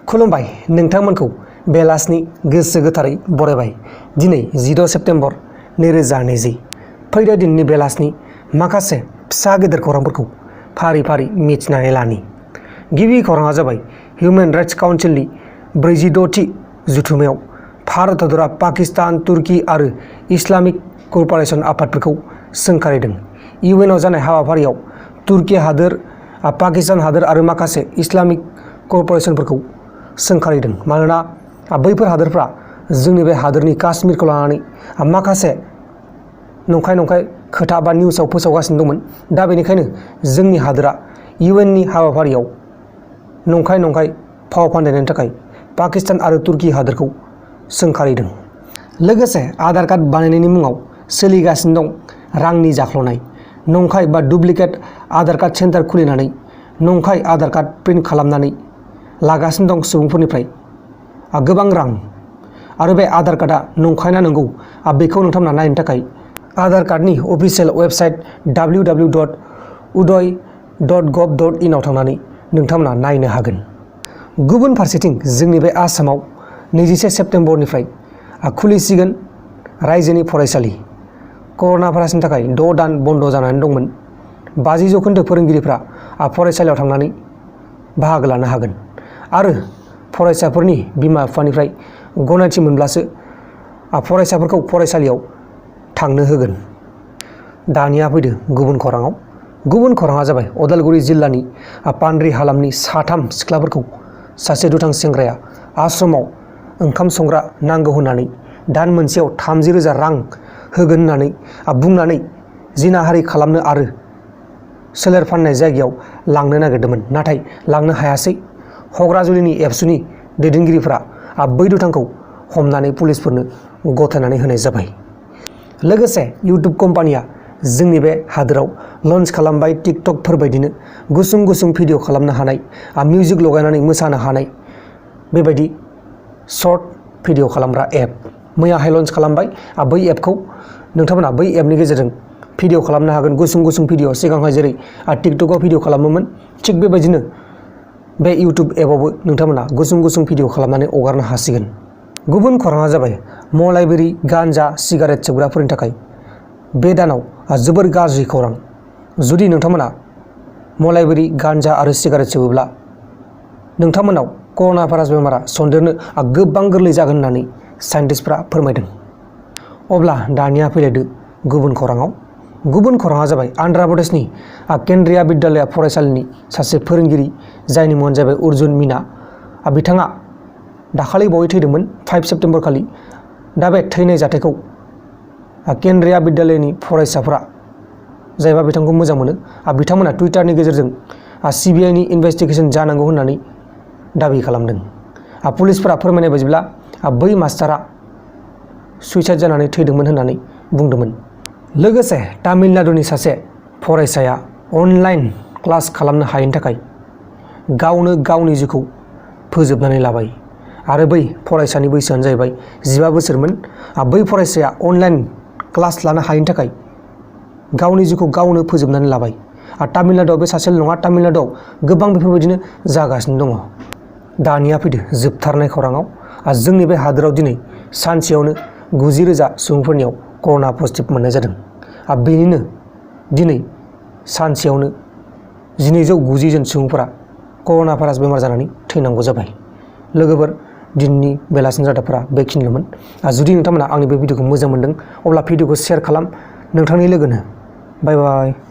खुलुमबाय नोंथांमोनखौ बेलासिनि गोसो गोथारै बरायबाय। दिनै 10 सेप्तेम्बर 2020 फैदो दिननि बेलासिनि माखासे फिसा गेदेर खौरांफोरखौ फारि फारि मिथिनानै लानि। गिबि खौराङा जाबाय हिउमेन राइट्स काउन्सिलनि 46थि जथुम्मायाव भारत हादरा पाकिस्तान, तुर्की आरो इस्लामिक कॉर्पोरेशन आफादफोरखौ सोंखारिदों। इउएनआव जानाय हाबाफारियाव तुर्की हादोर, पाकिस्तान हादोर आरो माखासे इस्लामिक कॉर्पोरेशनफोरखौ सोंखारिदों मानोना बैफोर हादोरफ्रा जोंनि बे हादोरनि काश्मीरखौ लानानै माखासे नंखाय खोथा बा निउसाव फोसावगासिनो दंमोन। दा बेनिखायनो जोंनि हादोरा इउएननि हाबाफारियाव नंखाय फाव फान्दायनायनि थाखाय पाकिस्तान आरो तुर्की हादोरखौ सोंखारिदों। लोगोसे आधार कार्ड बानायनायनि मुङाव सोलिगासिनो दं रांनि जाख्ल'नाय। नंखाय बा डुप्लिकेट आधार कार्ड सेन्टार खुलिनानै नंखाय आधार कार्ड प्रिन्ट खालामनानै लागासिनो दं सुबुंफोरनिफ्राय गोबां रां। आरो बे आधार कार्डआ नंखायना नंगौ बेखौ नोंथांमोना नायनो थाखाय आधार कार्डनि अफिसियेल वेबसाइट www.udoy.gov.in आव थांनानै नोंथांमोना नायनो हागोन। गुबुन फारसेथिं जोंनि बे आसामाव 21 सेप्तेम्बरनिफ्राय खुलिसिगोन रायजोनि फरायसालि। कर'ना भाइरासनि थाखाय 6 दान बन्द जानानै दंमोन। 50% फोरोंगिरिफ्रा फरायसालियाव थांनानै बाहागो लानो हागोन आरो फरायसाफोरनि बिमा बिफानिफ्राय गनायथि मोनब्लासो फरायसाफोरखौ फरायसालियाव थांनो होगोन। दानिया फैदो गुबुन खौराङाव। गुबुन खौराङा जाबाय उदालगुरि जिल्लानि पानरि हालामनि 3 सिख्लाफोरखौ सासे दुथां सेंग्राया आश्रमाव ओंखाम संग्रा नांगौ होननानै दान मोनसेयाव 30,000 रां होगोन होननानै बुंनानै जिनाहारि खालामनो आरो सोलेर फाननाय जायगायाव लांनो नागिरदोंमोन, नाथाय लांनो हायासै। हग्राजुलिनि एबसुनि दैदेनगिरिफोरा बै दुथांखौ हमनानै पुलिसफोरनो गथायनानै होनाय जाबाय। लोगोसे इउटुब कम्पानिया जोंनि बे हादोराव लन्च खालामबाय टिकटकफोर बायदिनो गुसुं भिडिअ खालामनो हानाय, मिउजिक लगायनानै मोसानो हानाय बेबायदि शर्ट भिडिअ खालामग्रा एप मैयाहाय लन्च खालामबाय। बै एपखौ नोंथांमोना बै एपनि गेजेरजों भिडिअ खालामनो हागोन। गुसुं भिडिअ सिगांहाय जेरै टिकटकआव भिडिअ खालामोमोन थिग बेबायदिनो बे इउटुब एपआवबो नोंथांमोना गुसुं भिडिअ खालामनानै हगारनो हासिगोन। गुबुन खौराङा जाबाय मलायबेरि, गान्जा, सिगारेट सोबग्राफोरनि थाखाय बे दानाव जोबोर गाज्रि खौरां। जुदि नोंथांमोना मलायबेरि, गान्जा आरो सिगारेट सोबोब्ला नोंथांमोनाव कर'ना भाइरास बेमारा सन्देरनो गोबां गोरलै जागोन होननानै साइन्टिस्टफ्रा फोरमायदों। अब्ला दानिया फैलायदो गुबुन खौराङाव। गुबुन खौराङा जाबाय आन्ध्र प्रदेशनि केन्द्रिया बिद्यालया फरायसालिनि सासे फोरोंगिरि जायनि मुङानो जाबाय अर्जुन मीना। बिथाङा दाखालि बावै थैदोंमोन 5 सेप्तेम्बर खालि। दा बे थैनाय जाथायखौ केन्द्रिया बिद्यालयनि फरायसाफ्रा जायबा बिथांखौ मोजां मोनो बिथांमोना टुइटारनि गेजेरजों CBIनि इनभेस्टिगेसन जानांगौ होननानै दाबि खालामदों। पुलिसफोरा फोरमायनाय बायदिब्ला बै मास्टारा सुइसाइड जानानै थैदोंमोन होननानै बुंदोंमोन। लोगोसे तामिलनाडुनि सासे फरायसाया अनलाइन क्लास खालामनो हायैनि थाखाय गावनो गावनि जिउखौ फोजोबनानै लाबाय आरो बै फरायसानि बैसोआनो जाहैबाय 15 बोसोरमोन। बै फरायसाया अनलाइन क्लास लानो हायैनि थाखाय गावनि जिउखौ गावनो फोजोबनानै लाबाय। तामिलनाडुआव बे सासेल' नङा, तामिलनाडुआव गोबां बेफोरबायदिनो जागासिनो दङ। दानिया फैदो जोबथारनाय खौराङाव। जोंनि बे हादोराव दिनै सानसेयावनो 90,000 सुबुंफोरनियाव कर'ना पजिटिभ मोननाय जादों। बेनिनो दिनै सानसेयावनो 1290 जन सुबुंफोरा कर'ना भाइरास बेमार जानानै थैनांगौ जाबाय। लोगोफोर, दिनैनि बेलासिनि रादाबफोरा बेखिनिल'मोन। जुदि नोंथांमोना आंनि बे भिडिअखौ मोजां मोनदों अब्ला भिडिअखौ शेयार खालाम नोंथांनि लोगोनो। बाय बाय।